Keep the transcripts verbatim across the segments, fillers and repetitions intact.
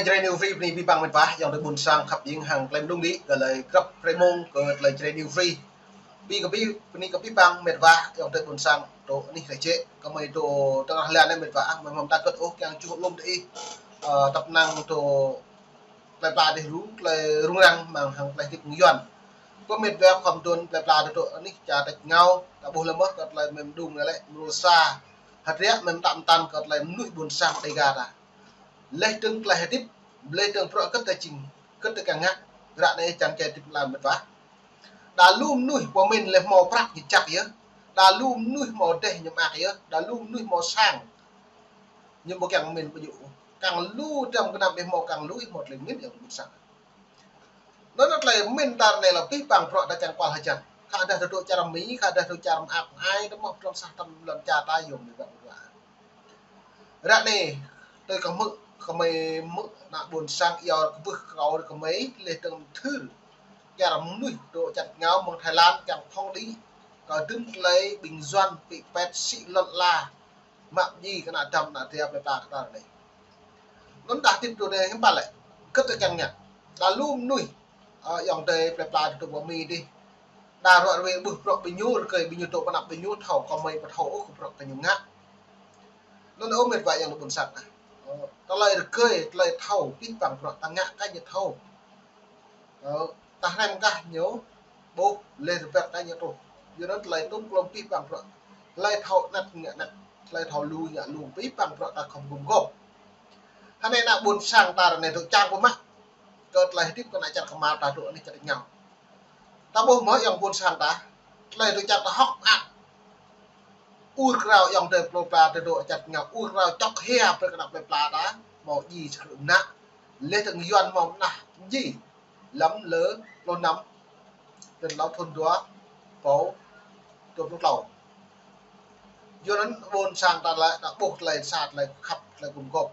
Jrai New Free bơni abih bang mĕt wa, ayŏng adơi ƀôn sang khăp jing hăng tơlơi mơđung đĭ, kơ tơlơi krăp rơmông, kơ tơlơi Jrai New Free. Bơni kơ abih, bơni kơ abih bang mĕt wa, ayŏng adơi ƀôn sang, tơ anih rơjĕ, kơ mơi tơ tơngah lan anai mĕt wa, mơi mơ̆n ta kơt ôh kiăng čuh lŏm tơ ih, ơ, tăp năng tơ tơlơi pla dih rŭng, tơlơi rŭng răng, mơ̆ng hăng tơlơi hơdip mơ̆ng Yuan. Kơ mĕt wa khŏm tŭn tơlơi pla tơ tơ anih čar tač rơngiao, ta ƀuh lơmơ̆ kơ tơlơi mơi mơđung anai lĕ, mrô sa, hơdră mơi mơtam mơtam kơ tơlơi mơnuih ƀôn sang Dega ta. Laih dơ̆ng tơlơi hơdip, laih dơ̆ng bruă kơ ta jing, kơ ta kiăng ngă, ră anai čang čai hơdip mlam mĕt wa. Đa lu mơnuih pơmĭn laih hmâo prăk ñu čăk yơh. Đa lu mơnuih hmâo dêh ñu mơak yơh. Đa lu mơnuih hmâo sang. Ñu ƀu kiăng mĭn ƀu djơ̆. Kiăng lu trăm gơnam ih hmâo kiăng lu ih hmâo tơlơi mĭn ayŏng ƀôn sang. Anŭn tơlơi mĭn ta ră anai lĕ abih bang bruă ta kiăng kual hơjăn. Khă dah tơdŏ čar Mi, khă dah tơdŏ čar mơak mơai, tơmơ̆ pơdrŏng sah tăm lŏn čar ta yơh mĕt wa. Ră anai, tui kơ hmư̆, kơ mơi hmư̆ ană ƀôn sang iâu kơ ƀuh kâo kơ mơi, laih dơ̆ng mơthưr. Kiăng mơnuih tơ čar rơngiao mơ̆ng Thái Lan, kiăng phŏng đĭ, kơ dŭm tơlơi ƀing Yuan pĭ pĕt sĭ lŏn ala, mă ji kơ ană dăm ană tria plơi pla kơ ta ră anai. Anŭn đah tĭp tơ anai hiư̆m pă lĕ, kơ ta kiăng ngă, đa lu mơnuih, ơ, ayŏng adơi plơi pla tơ tơpă Mi dih. Đa ruă ruê ƀuh bruă ƀing ñu, rơkơi ƀing ñu tŭ pơnăp ƀing ñu thâo, kơ mơi ƀu thâo ôh kơ bruă kơ ñu ngă. Anŭn ơ mĕt wa ayŏng adơi ƀôn sang ah. Ơ, tơlơi rơkơi, tơlơi thâo, abih bang bruă ta ngă kơ ñu thâo. Ơ, ta hrăm kah ñu, ƀuh, laih rơbat kơ ñu truh. Yua anŭn tơlơi tŭm klŏm abih bang bruă. Tơlơi thâo anet ngă anet, tơlơi thâo lu ngă lu, abih bang bruă ta khŏm gum gôp. Hơnai ană ƀôn sang ta ră anai tŭ čang pơmă. Kơ tơlơi hơdip kơ ană čar kơmar ta tŭ anih čar rơngiao. Ta ƀuh mơ̆ ayŏng ƀôn sang ta, tơlơi tŭ čang ta hŏk mơak. Ur krao ayŏng adơi plơi pla tơ tơdŏ čar rơngiao, ur krao čŏk hia brơi kơ ană plơi pla ta, hmâo ji sơkrư̆ mơnă, laih dơ̆ng Yuan hmâo mơnah ji, lăm lơ, lơ năm, lơ tlâo thŭn dua rơbâo dua pluh tlâo. Yua anŭn ƀôn sang ta lĕ, ta ƀuh tơlơi sa tơlơi khăp, tơlơi gum gôp.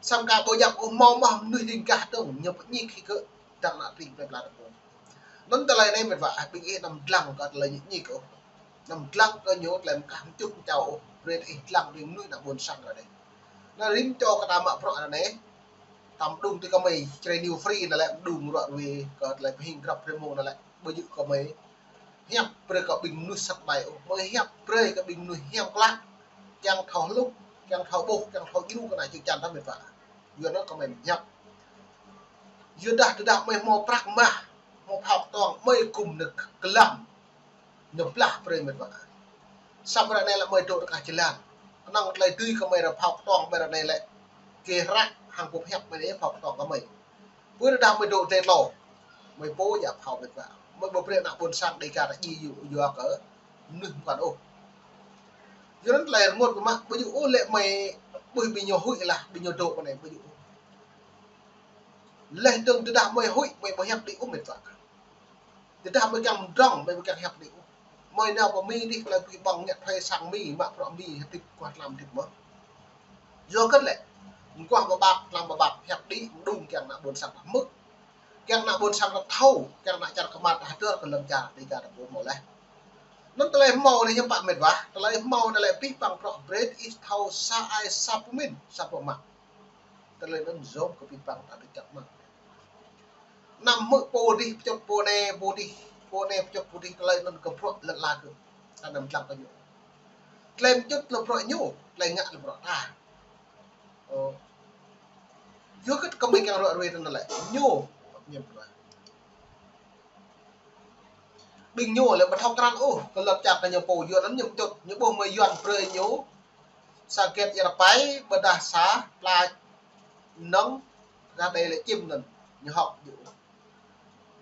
Samơ̆ kơ ƀu djăp ôh hmâo mơ̆ mơnuih đing gah dơ̆ng, ñu pơñik hĭ kơ dăng ană tring plơi pla ta pô. Anŭn tơlơi anai mĕt wa, ƀing ih anăm dlăng kơ tơlơi ñu ñik ôh. Anăm dlăng kơ ñu tơlơi mơkah mơčŭt mơčao ôh. Brơi ih dlăng ƀing mơnuih ană ƀôn sang ră anai. Anŭn rĭm čô kơ ta mă bruă ră anai. Ta mơđung tui kơ mơi Jrai New Free anai lĕ mơđung ruă ruê kơ tơlơi pơhing grăp rơmông anai lĕ. Ƀu djơ̆ kơ mơi hiăp brơi kơ ƀing mơnuih sat ƀai ôh. Mơi hiăp brơi kơ ƀing mơnuih hiam klă. Kiăng thâo hluh, kiăng thâo ƀuh, kiăng thâo djru kơ ană čư̆ čan ta mĕt wa. Yua anŭn kơ mơi hiăp. Yua dah tơdah mơi hmâo prăk mah, hmâo phao kơtuang, mơi gum nao glăm, nao blah brơi mĕt wa. Samơ̆ ră anai lĕ mơi dŏ tơkah jơlan. Kơnơ̆ng tơlơi dưi kơ mơi ră phao kơtuang mơi ră anai lĕ. Kơ hră hăng pơhiăp ră anai phao kơtuang kơ mơi. Pơ tơdah mơi dŏ tơlơi tlâo, mơi pô djă phao mĕt wa. Mơi ƀu brơi ană ƀôn sang Dega ta ji yua, yua kơ mơnuih mơkăn ôh. Yua anŭn tơlơi rơngot mơ̆ ƀu djơ̆ ôh lĕ mơi ƀuh ƀing ñu huĭ lah, ƀing ñu dŏ pơ anai ƀu djơ̆ ôh. Laih dơ̆ng tơdah mơi huĭ, mơi ƀu hiăp đĭ ôh mĕt wa. Tơdah mơi kiăng mơdrŏng, mơi ƀu kiăng hiăp đĭ ôh. Mơi nao pơ Mi dih, tơlơi pơkĭ ƀơ̆ng ngă thoi sang Mi, mă bruă Mi, hơdip kuah tlam hơdip mơ̆. Yua kơ lĕ, mơguah ƀơƀap, tlam ƀơƀap, hiăp đĭ, mơđung kiăng ană ƀôn sang ta hmư̆. Kiăng ană ƀôn sang ta thâo, kiăng ană čar kơmar ta hơdơr kơ lŏn čar Dega ta pô hmâo laih. Anŭn tơlơi hmâo anai hiư̆m pă mĕt wa, tơlơi hmâo anai lĕ abih bang bruă brơi ih thâo sa ai sa pơmĭn, sa pơmă. Tơlơi anŭn yom kơ abih bang ta tơčăp mă. Anăm hmư̆ pô dih, pơčŭt pô anai, pô dih, pô anai, pơčŭt pô dih, tơlơi anŭn kơ bruă lŏn ala gơ̆. Ta anăm dlăng kơ ñu. Tơlơi pơčŭt lĕ bruă ñu, tơlơi ngă lĕ bruă ta. Ơ. Yua kơ kơ mơi kiăng ruă ruê tơnăn lĕ. Ñu. Ƀing ñu lĕ ƀu thâo krăn ôh, kơ lŏn čar kơ ñu pô Yuan anŭn ñu pơčŭt, ñu ƀuh mơi Yuan brơi ñu. Sa get ia rơpai, ƀôdah sa, pla nơ̆ng, gah đei lĕ čim anŭn, ñu hŏk djơ̆.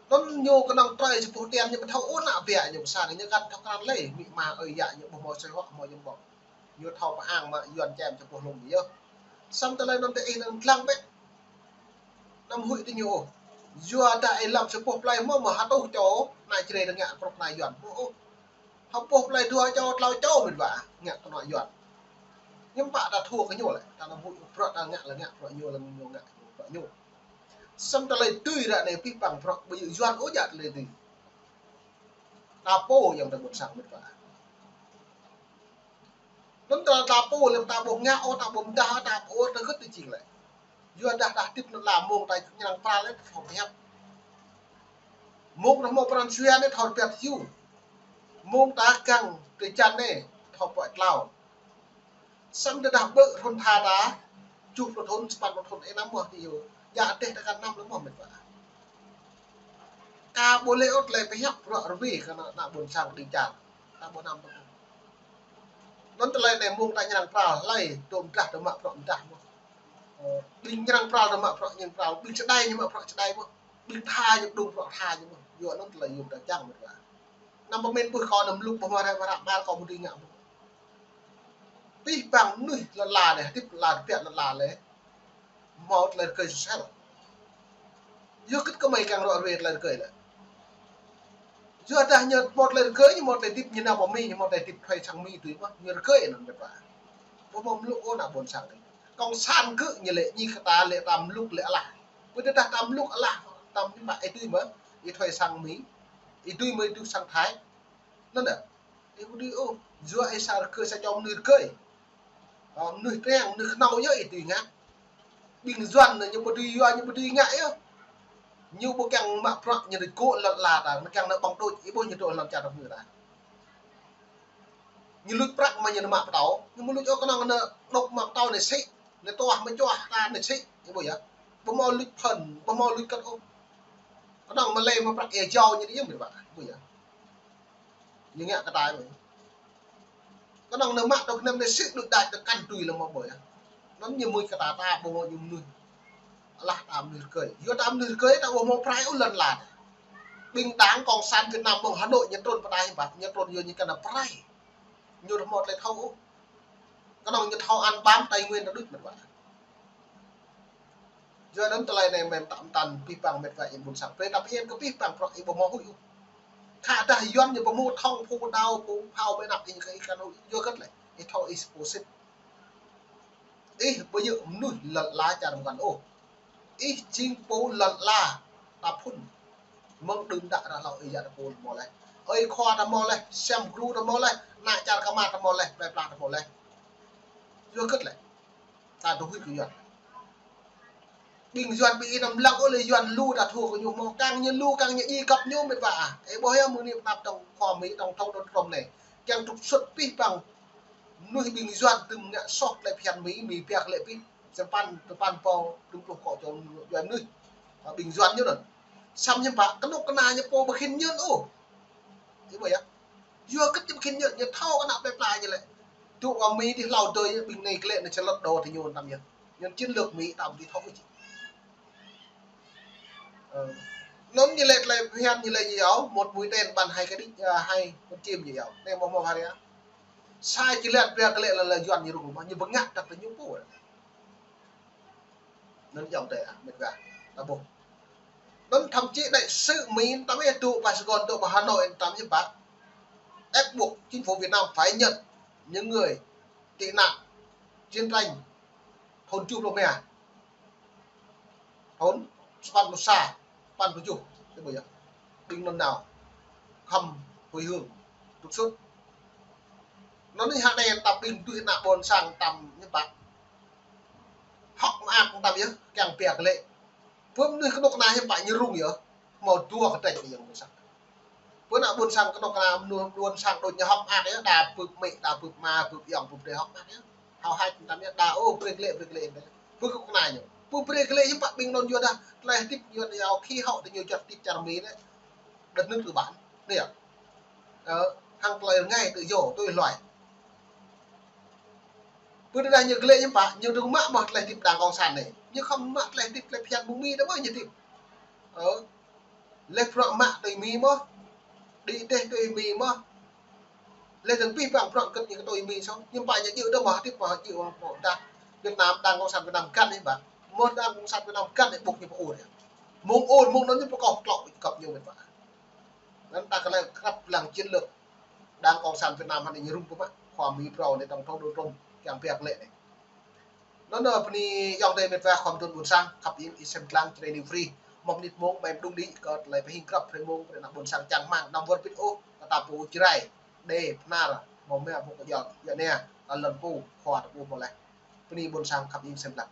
Anŭn ñu kơnơ̆ng trơi sa boh tian ñu ƀu thâo ôh ană biă ñu pơsang, ñu găn thâo krăn lĕ, amĭ ama ơi yă ñu ƀu hmâo sơi huă hmâo yơ̆ng ƀơ̆ng. Ñu thâo pơang mă Yuan čem sa boh hlung ñu yơh. Samơ̆ tơlơi anŭn tơ ih anăm dlăng bĕ. Anăm huĭ tơ ñu ôh. Yua dah ih lăm sa boh plơi hmâo mơ̆ hơtuh čô, ană Jrai ta ngă kơ bruă ană Yuan. Ƀu ôh. Hơpŏh plơi dua čô, tlâo čô mĕt wa, ngă kơ ană Yuan. Hiư̆m pă ta thua kơ ñu lĕ, ta anăm huĭ, bruă ta ngă lĕ ngă bruă ñu, lĕ ñu ngă bruă ñu. Samơ̆ tơlơi dưi ră anai abih bang bruă ƀu djơ̆ Yuan ôh djă tơlơi dưi. Ta pô ayŏng adơi ƀôn sang mĕt wa. Anŭn ta, ta pô lĕ ta ƀu ngă ôh, ta ƀu mơdah, ta ƀu ôh, ta gơ̆t tơ jing lĕ. Yua dah ta hơdip anŭn lĕ mơ̆ng ta ñrăng pral lĕ thâo pơhiăp. Mơ̆ng ta hmâo pran jua lĕ thâo pơhiăp hiu. Mơ̆ng ta kiăng tơčan lĕ thâo pơtlao. Samơ̆ tơdah ƀơi thŭn tha ta, tơjuh pluh thŭn, sapăn pluh thŭn, ih năm mơ̆ ti yơh. Yua adih ta kăn năm lĕ mơ̆ mĕt wa. Ka ƀu lĕ ôh tơlơi pơhiăp bruă rơwe kơ ană, ană ƀôn sang đĭ čar. Ta ƀu năm ôh. Anŭn tơlơi anai mơ̆ng ta ñrăng pral, hlơi tŭ mơdrah tŭ mă bruă mơdrah mơ̆. Ơ, ƀing ñrăng pral tŭ mă bruă ñrăng pral, ƀing čơđai ñu mă bruă čơđai mơ̆. Ƀing tha ñu đŭng bruă tha ñu mơ̆. Yua anŭn tơlơi yôm ta čang mĕt wa. Năm pơmĭn ƀuh kâo năm lŭk ƀu hmâo rai ƀu ră ƀar kâo ƀu dưi ngă ƀu. Pih pang mơnuih lăn la anai, hơdip lăn la, tơbiă lăn la lĕ. Hmâo tơlơi rơgơi sosel. Yua kơ gơmơi kiăng ră ruai tơlơi rơgơi lĕ. Yua dah ñu hmâo tơlơi rơgơi, ñu hmâo tơlơi hơdip, ñu nao pơ Mi, ñu hmâo tơlơi hơdip thuê sang Mi tui mơ̆, ñu rơgơi anŭn mĕt wa. Ƀu hmâo mlŭk ôh ană ƀôn sang. Kông san kơ ñu lĕ ñu kơ ta lĕ ta mlŭk lĕ alah. Ƀu dah ta mlŭk alah, ta mlŭk mă ih tui mơ̆, ih thuê sang Mi, ih tui mơ̆ ih tui sang Thái. Anŭn dah. Ih ƀu dưi ôh, yua ih sa rơgơi sa čô mơnuih rơgơi. Ơ, mơnuih Preng, mơnuih Kơnâu yơh ih dưi ngă. Ƀing Yuan anai ñu ƀu dưi yua, ñu ƀu dưi ngă yơh. Ñu ƀu kiăng mă bruă ñu rơgơi lăn la ta, ñu kiăng nao ƀơ̆ng đôč, ih ƀuh ñu dŏ lăn čar rơmư ta. Ñu luč prăk mă ñu nao mă pơtâo, ñu ƀu luč ôh kơnơ̆ng nao đŏk mă pơtâo anai sĭ, nao tuah mă čuah ta anai sĭ, ih ƀuh yơh. Ƀu hmâo luč phơn, ƀu hmâo luč kơt ôh. Kơnơ̆ng mă lĕ mă prăk ia jâo ñu đĭ yơh mĕt wa, ih ƀuh yơh. Ñu ngă kơ ta mơ̆n. Kơnơ̆ng nao mă tŏ kơnăm anai sĭ đôč đač tơkăn tui lăng mă ƀơi. Anŭn ñu mưč kơ ta ta ƀu hmâo ñu mơnuih. Alah ta mơnuih rơgơi. Yua ta mơnuih rơgơi ta ƀu hmâo prai ôh lăn la. Ƀing đảng Cộng sản Việt Nam mơ̆ng Hà Nội ñu trŭn pơ ta hiư̆m pă, ñu trŭn yua ñu kơnơ̆ng prai. Ñu ƀu hmâo tơlơi thâo ôh. Kơnơ̆ng ñu thâo ăn bám Tây Nguyên ta đôč mĕt wa. Yua anŭn tơlơi anai mơ̆n tăm tăn pih pang mĕt wa ih ƀôn sang. Brơi ta pơhiăp kơ pih pang prŏk ih ƀu hmâo huĭ ôh. Khă dah Yuan ñu ƀu hmâo thŏng phu đao phu phao ƀơi anăp ih kơ ih kăn huĭ. Yua kơ tơlơi ih thâo ih pô sĭt. Ih ƀu djơ̆ mơnuih lăn la čar mơkăn ôh. Ih jing pô lăn la ta phŭn. Mơ̆ng đưm đă ră hlâo ih yă ta pô ta hmâo laih. Ơi khua ta hmâo laih, sem gru ta hmâo laih, ană čar kơmar ta hmâo laih, plơi pla ta hmâo laih. Yua kơ tơlơi ta tŭ huĭ kơ Yuan. Ƀing Yuan ƀing ih năm lăng ôh lĕ Yuan lu ta thua kơ ñu hmâo, kiăng ñu lu, kiăng ñu djai găp ñu mĕt wa ah. Ih ƀuh yơh mơ̆ng anai pơnăp tŏng khua Mi tŏng thâo đôn trôm anai. Kiăng trục xuất pih pang mơnuih ƀing Yuan tŭ ngă soh tơlơi phiăn Mi, Mi biă lĕ pih. Samơ̆ păn, tơpăn pô, tŭm pluh kơ čô Yuan mơnuih. Ƀing Yuan ñu anŭn. Samơ̆ hiư̆m pă, kơnuk kơna ñu pô ƀu khĭn ñu ôh. Ih ƀuh yơh. Yua kơ ƀu khĭn ñu, ñu thâo kơ ană plơi pla ñu lĕ. Tŭ wa Mi đĭ hlâo dơi, ƀing anai glaĭ anai čơlơ̆t đô tơ ñu tăm yơh. Ñu chiến lược Mi tăm đĭ thâo ôh či. Ơ. Anŭn ñu lĕ tơlơi phiăn ñu lĕ ñu yâo, một mũi tên bắn hai cái đích, à, hai con chim ñu yâo. Anai mơ̆ mơ̆ hari ah. Sa čơlĕt biă glaĭ lăn la Yuan ñu rŭng mơ̆, ñu bơngă tăp tơ ñu pô. Anŭn yơh tơ ah, mĕt wa. Ta ƀuh. Anŭn thậm chí đại sứ Mi tăm yơh tŭ pơ Sài Gòn tŭ pơ Hà Nội tăm yơh ƀă. Ép buộc chính phủ Việt Nam phải nhận những người tị nạn chiến tranh thôn Chu Plô Mè. Thŭn sapăn pluh sa, sapăn pluh tơjuh, ih ƀuh yơh. Ƀing anŭn nao khŏm huĭ hương, trục xuất. Anŭn anai hă anai tăm ƀing tui ană ƀôn sang tăm ñu pă. Hŏk mơak tăm yơh, kiăng biă glaĭ. Pơ mơnuih kơnuk kơna hiư̆m pă ñu rŭng yơh. Hmâo dua kơdrĕč ñu ƀôn sang. Pơ ană ƀôn sang kơnuk kơna mơnuih ƀôn sang đôč ñu hŏk mơak yơh, đa bưp amĭ, đa bưp ama, bưp ayŏng, bưp adơi hŏk mơak yơh. Hâo hač tăm yơh, đa ôh brơi glaĭ, brơi glaĭ. Pơ kơnuk kơna ñu. Pơ brơi glaĭ hiư̆m pă ƀing anŭn yua dah tơlơi hơdip ñu yua khi hŏk tơ ñu čar hơdip čar Mi anai. Đất nước tư bản. Anai yơh. Ơ, hăng tơlơi rơngai tự do, tui hluai. Pơ tơdah ñu glaĭ hiư̆m pă, ñu dŏng mă mơ̆ tơlơi hơdip đảng cộng sản anai. Ñu khŏm mă tơlơi hơdip tơlơi phiăn mơ̆ng Mi đa mơ̆ ñu hơdip. Ơ. Lĕ bruă mă tui Mi mơ̆. Đĭ đeh tui Mi mơ̆. Lĕ dơ̆ng pih pang bruă kơ̆t ñu kơ tui Mi soh. Hiư̆m pă ñu djơ̆ đa mơ̆ hơdip mơ̆ djơ̆ mơ̆ dah. Việt Nam, đảng cộng sản Việt Nam găn hiư̆m pă. Mơ̆ đảng cộng sản Việt Nam găn ih ƀuh ñu pơ ur yơh. Mơ̆ng ur, mơ̆ng anŭn ñu pơkŏh klŏk găp ñu mĕt wa. Anŭn ta kơ lĕ krăp lăng chiến lược đảng cộng sản Việt Nam hă anai ñu rŭng pơmă. Khua Mi phrâo anai tăm thâo đôn trôm kiăng biă glaĭ anai. Anŭn, ơ, bơni ayŏng adơi mĕt wa khua mơduôn ƀôn sang, khăp ing ih sem lăng Jrai New Free. Mơ̆ng mơnit mơ̆ng mơ̆ng đŭng đĭ kơ tơlơi pơhing krăp hrơi mơ̆ng brơi ană ƀôn sang čang rơmang năm wơr bĭt ôh, kơ ta pô Jrai, Êđê, Bahnar, hmâo mơ̆ pô kơjăp, yua anai, ta lŏn pô, khua ta pô hmâo laih. Bơni ƀôn sang khăp ing sem lăng.